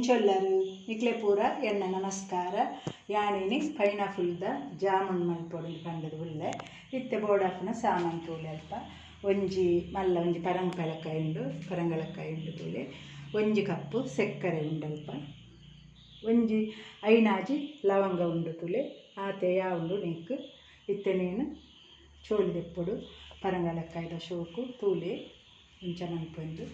ಎಂಚೊಲ್ಲರು ನಿಕ್ಲೆ ಪೂರ ಎನ್ನ ನಮಸ್ಕಾರ. ಯಾನಿನಿ ಪೈನಾಪಲ್ದ ಜಾಮೂನ್ ಮಲ್ಪೊಡು ಪಂಡದು ಉಲ್ಲೆ. ಇತ್ತೆ ಬೋಡಾಪುನ ಸಾಮಾನು ತೂಲೆ ಅಲ್ಪ ಒಂಜಿ ಮಲ್ಲ ಒಂಜಿ ಪರಂಗ್ ಪೆಲಕಾಯಿ ಉಂಡು, ಪರಂಗಳಕಾಯಿ ಉಂಡು ತೂಲೆ. ಒಂಜಿ ಕಪ್ಪು ಸಕ್ಕರೆ ಉಂಡಲ್ಪ. ಒಂಜಿ ಐನಾಜಿ ಲವಂಗ ಉಂಡು ತೂಲೆ. ಆತೆ ಯಾವುಂಡು ನಿಕ್ ಇತ್ತೆ ನೀನು ಚೋಲಿ ದೆಪ್ಪೊಡು ಪರಂಗಲಕ್ಕಾಯ್ದ ಶೋಕು ತೂಲೆ ಇಂಚ ಮನ್ಪೊಂದು.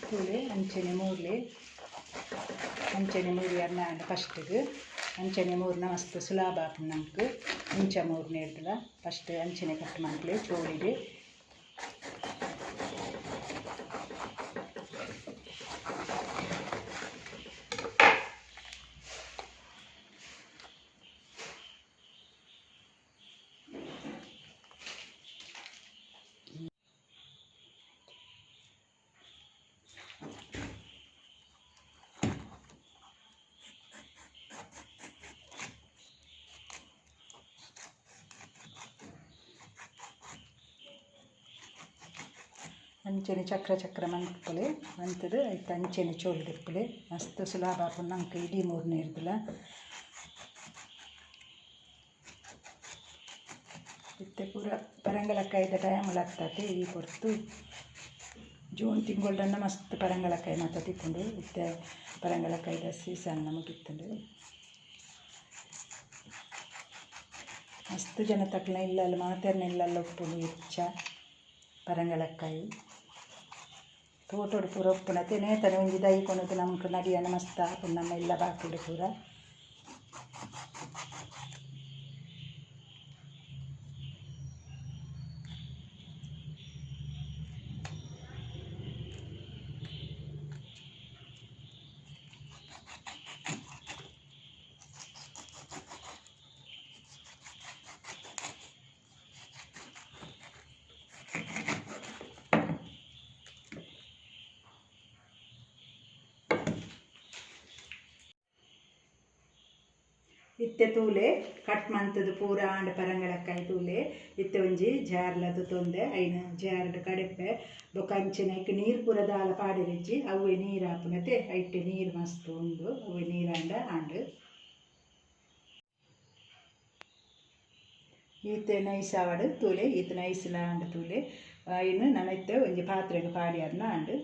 ತೂಲೆ ಅಂಚನೆ ಮೂರ್ಲೆ ಅಂಚನೆ ಮೂರಿಯರ್ನ ಆಂಡ ಫಸ್ಟಿಗೆ ಅಂಚನೆ ಮೂರ್ನ ಮಸ್ತ್ ಸುಲಭ ಆಪುಂಡು ನಂಕ್. ಇಂಚ ಮೂರ್ನೇರ್ದಲ ಫಸ್ಟ್ ಅಂಚನೆ ಕಟ್ ಮನ್ಪುಲೆ ಚೋಳಿಡ್. ಅಂಚನೆ ಚಕ್ರ ಚಕ್ರ ಮನ್ಪುಲೆ ಮಂತುದು ಐತ ಅಂಚನೆ ಚೋಲಿ ದೆಪ್ಪುಲೆ ಮಸ್ತ್ ಸುಲಭ ಆಪುಂಡು ನಂಕ್ ಇಡೀ ಮೂರ್ನೇರ್ದಲ. ಇತ್ತೆ ಪೂರ ಪರಂಗಲಕ್ಕಾಯ್ದ ಟೈಮ್ ಲತ್ತತೆ ಈ ಪೊರ್ತು ಜೂನ್ ತಿಂಗೊಳ್ಡನ್ನ ಮಸ್ತ್ ಪರಂಗಲಕ್ಕಾಯಿ ಮಾತ ತಿಕ್ಕುಂಡು. ಇತ್ತೆ ಪರಂಗಲಕ್ಕಾಯ್ದ ಸೀಸನ್ ಮುಗಿತ್ತುಂಡು. ಮಸ್ತ್ ಜನ ತಕ್ಲ ಇಲ್ಲಲ್ಲ ಮಾತೆರ್ನ ಇಲ್ಲಲ್ಲ ಉಪ್ಪುಂಡು ಹೆಚ್ಚ ಪರಂಗಲಕ್ಕಾಯಿ. ತೋಟೋಡು ಪೂರ ಉಪ್ಪುನತೆ ನೇತನೆ ಒಂಜಿ ದೈ ಕೊನೊದು ನಮ್ಕ್ ನಡಿಯನ ಮಸ್ತ್ ಆಪುಂಡು ನಮ್ಮ ಇಲ್ಲ ಬಾಕಿಲು ಪೂರ. ಇತ್ತೆ ತೂಲೆ ಕಟ್ ಮಂತುದು ಪೂರ ಆಂಡ ಪರಂಗಳಕ್ಕಾಯಿ ತೂಲೆ. ಇತ್ತೆ ಒಂಜಿ ಜಾರ್ಲದ ತೊಂದೆ ಐನ ಜಾರ್ಡ್ ಕಡೆಪೆ ಬೊಕ ಅಂಚನೆ ಐಕ್ ನೀರು ಪೂರ ದಾಲ ಪಾಡಿರಿಜ್ಜಿ ಅವ್ವೆ ನೀರು ಆಪುನತೆ ಐಟೆ ನೀರು ಮಸ್ತ್ ಉಂಡು ಅವ್ವೆ ನೀರಾಂಡ ಆಂಡ್. ಈತೆ ನೈಸ್ ಆವಡ್ ತೂಲೆ ಈತ್ ನೈಸ್ಲ ಆಂಡ್ ತೂಲೆ. ಐನ್ ನನ ಇತ್ತೆ ಒಂಜಿ ಪಾತ್ರೆಗ್ ಪಾಡಿಯರ್ನ ಆಂಡ್.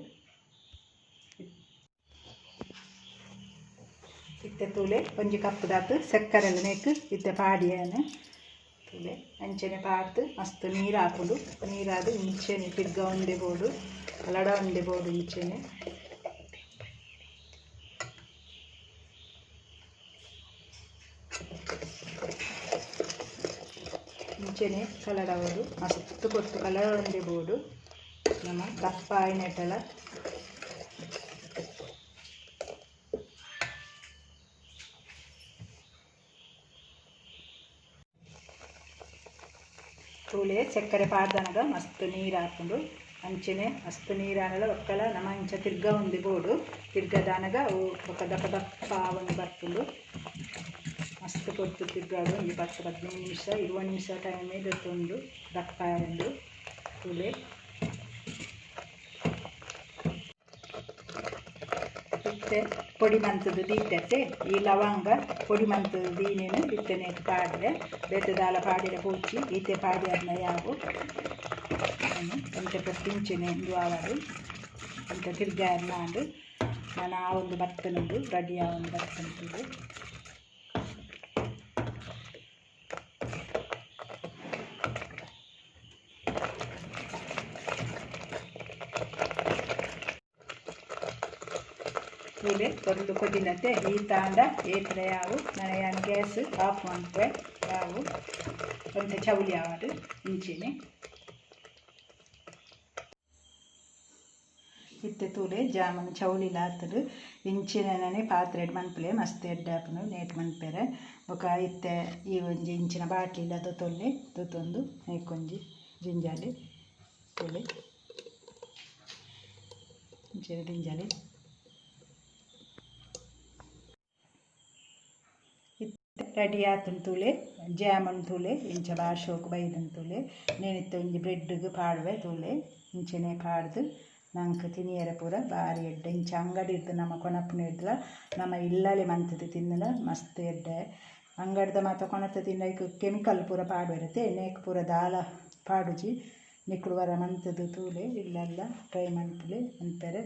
ಇತ್ತೆ ತೂಲೆ ಒಂಜಿ ಕಪ್ ದಾತ್ ಸಕ್ಕರೆಲ ಮೇಕ್ ಇತ್ತೆ ಪಾಡಿಯಾನ ತೂಲೆ. ಅಂಚನೆ ಪಾಡ್ದು ಮಸ್ತ್ ನೀರು ಆಪುಂಡು. ನೀರಾದ್ ಇಂಚನೆ ತಿರ್ಗ ಒಂದೆ ಬೋಡು ಕಲಡ ಒಂದೆ ಬೋಡು ಇಂಚನೆ. ಇಂಚನೆ ಕಲಡಾವೊಡು ಮಸ್ತ್ ಪೊರ್ತು ಕಲಡೊಂದೆ ಬೋಡು ನಮ ದಪ್ಪ ಆಯಿನೆಟಲ. ತೂಲೆ ಸಕ್ಕರೆ ಪಾಡ್ದನಗ ಮಸ್ತ್ ನೀರು ಆಪುಂಡು. ಅಂಚನೆ ಮಸ್ತ್ ನೀರಾನಲ ಒಕ್ಕಲ ನಮ ಇಂಚ ತಿರ್ಗ ಒಂದೆ ಬೋಡು ತಿರ್ಗದಾನಗ ಅವು ಬೊಕ ದಪ್ಪ ದಪ್ಪ ಆವೊಂದು ಬರ್ಪುಂಡು. ಮಸ್ತ್ ಪೊರ್ತು ತಿರ್ಗಾಡು ಒಂಜಿ 10 15 ನಿಮಿಷ 20 ನಿಮಿಷ ಟೈಮ್ ದೆತ್ತೊಂದು ದಪ್ಪ ಆವೊಂದು ತೂಲೆ. ಇತ್ತೆ ಪೊಡಿ ಮಂತುದು ದೀತತೆ ಈ ಲವಂಗ ಪೊಡಿ ಮಂತುದು ದೀನೇನು ಇತ್ತೆ ನೇಕ್ ಪಾಡ್ರೆ ಬೇತೆ ದಾಲ ಪಾಡಿರ ಪೋಚಿ ಈತೆ ಪಾಡಿಯರ್ನ ಯಾವು ಒಂತೆ ಪೊರ್ತು ಇಂಚನೆ ಉಂದು ಆವಡ್ ಒಂತೆ ತಿರ್ಗಾಯರ್ನ ಆಂಡ್. ನಾನು ಆ ಒಂದು ಬತ್ತನುಂಡು ರೆಡಿ ಆವೊಂದು ಬತ್ತನುಂಡು. ತೂಲೆ ಪೊರ್ಲು ಕೊದಿನತೆ ಈ ತಾಂಡ ಏತ್ರೆ ಯಾವು ನನ ಯಾನ್ ಗ್ಯಾಸ್ ಆಫ್ ಮನ್ಪುವೆ ಯಾವು ಒಂತೆ ಚೌಲಿ ಆವಡ್ ಇಂಚೆನೆ. ಇತ್ತೆ ತೂಲೆ ಜಾಮೂನ್ ಚೌಲಿಲ ಆತುಂಡು. ಇಂಚಿನನೆ ಪಾತ್ರೆಡ್ ಮನ್ಪುಲೆ ಮಸ್ತ್ ಎಡ್ಡೆ ಆಪುಂಡು ನೇಟ್ ಮನ್ಪೆರೆ. ಬೊಕ ಇತ್ತೆ ಈ ಒಂಜಿ ಇಂಚಿನ ಬಾಟ್ಲಿಲ ದೊತೊನ್ಲೆ ದೊತೊಂದು ಐಕೊಂಜಿ ಜಿಂಜಾಲಿ ತೂಲೆ ಇಂಚಿನ ದಿಂಜಾಲಿ. ರೆಡಿ ಆತುಂಡು ತೂಲೆ. ಜಾಮೂನ್ ತೂಲೆ ಇಂಚ ಬಾರಿ ಶೋಕು ಬೈದುಂಡು ತೂಲೆ. ನೆನಿತ್ತ ಒಂಜಿ ಬ್ರೆಡ್ಗ್ ಪಾಡುವೆ ತೂಲೆ. ಇಂಚನೆ ಪಾಡ್ದು ನಂಕ್ ತಿನಿಯೆರೆ ಪೂರ ಬಾರಿ ಎಡ್ಡೆ. ಇಂಚ ಅಂಗಡಿರ್ದು ನಮ ಕೊನಪುನೆರ್ದ್ಲ ನಮ ಇಲ್ಲಲೆ ಮಂತುದು ತಿಂದುಂಡ ಮಸ್ತ್ ಎಡ್ಡೆ. ಅಂಗಡಿದ ಮಾತ ಕೊನತ್ ತಿಂಡ ಐಕ್ ಕೆಮಿಕಲ್ ಪೂರ ಪಾಡುವೆರತೆ. ನೇಕ್ ಪೂರ ದಾಲ ಪಾಡುಜಿ. ನಿಕುಲು ವರ ಮಂತುದು ತೂಲೆ ಇಲ್ಲಲ್ಲ ಟ್ರೈ ಮನ್ಪುಲೆ ಮನ್ಪೆರೆ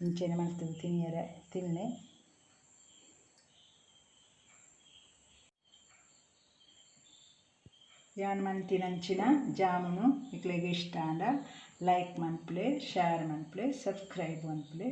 ಇಂಚನೆ ಮಂತುದು ತಿನಿಯೆರೆ ತಿನ್ಲೆ. ಯಾನ್ ಮಂತಿನಂಚಿನ ಜಾಮೂನು ನಿಕ್ಲೆಗ್ ಇಷ್ಟ ಆಂಡ ಲೈಕ್ ಮನ್ಪುಲೆ, ಶೇರ್ ಮನ್ಪುಲೆ, ಸಬ್ಸ್ಕ್ರೈಬ್ ಮನ್ಪುಲೆ.